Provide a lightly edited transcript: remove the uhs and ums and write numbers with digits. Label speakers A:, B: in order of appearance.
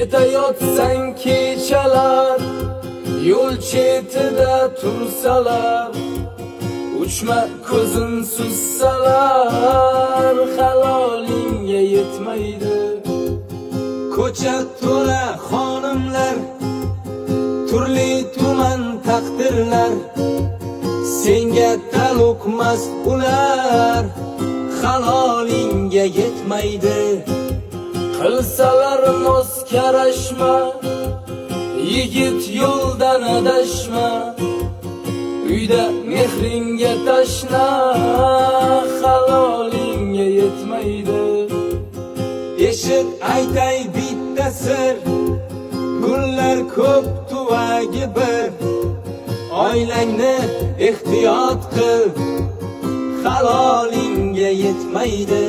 A: Ketayotsang kechalar, yo'l chetida tursalar, uchma ko'zin suzsalar, halolingga yetmaydi.
B: Ko'cha to'la xonimlar, turli tuman taqdirlar, senga taalluqmas ular, halolingga yetmaydi.
A: Qilsalar noz karashma, yigit, yo'ldan adashma. Uyda mehringga tashna, halolingga yetmaydi.
B: Eshit, aytay bitta sir: gullar ko'p, tuvagi bir. Oilangni ehtiyot qil, halolingga yetmaydi.